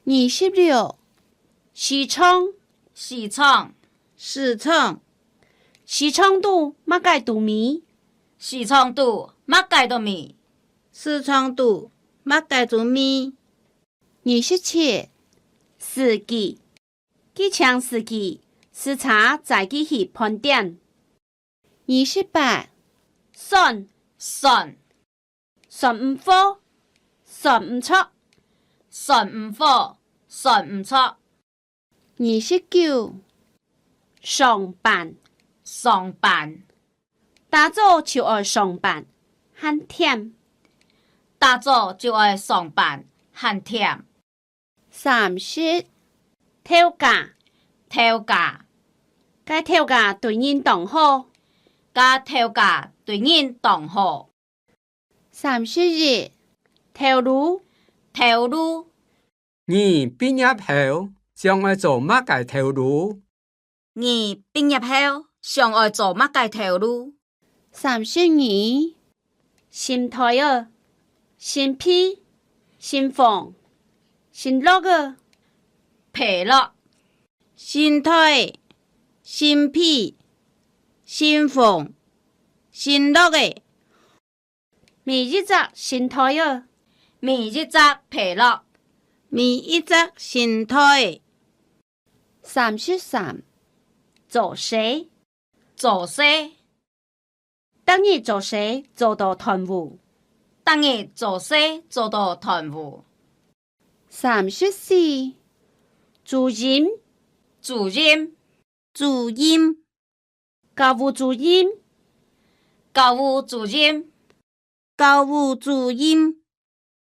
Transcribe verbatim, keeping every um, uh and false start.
二十六，市場，市場，市場，市場肚麼个都無。市場肚麼个都無。市場肚麼个都無。二十七，司機，佢請司機駛車載佢去飯店。二十八，算，算，算毋好，算毋著，算毋好，算毋著。二十九，上班，上班，打早就愛上班，還悿。打早就愛上班，還悿。 三十，頭家，頭家，該頭家對人當好，該頭家對人當好。三十一，頭路，頭路，你畢業後想愛做麼个頭路？ 你畢業後想愛做麼个頭路？三十二，心態仔，心肥，心黃，心落仔，肥落。心態，心肥，心黃，心落仔。 每一隻心態仔，每一隻肥落，每一隻心態。三十三，做事，做事，逐日做事做到斷烏，逐日做事做到斷烏。三十四，主任，主任，主任， 教務主任，教務主任，教務主任，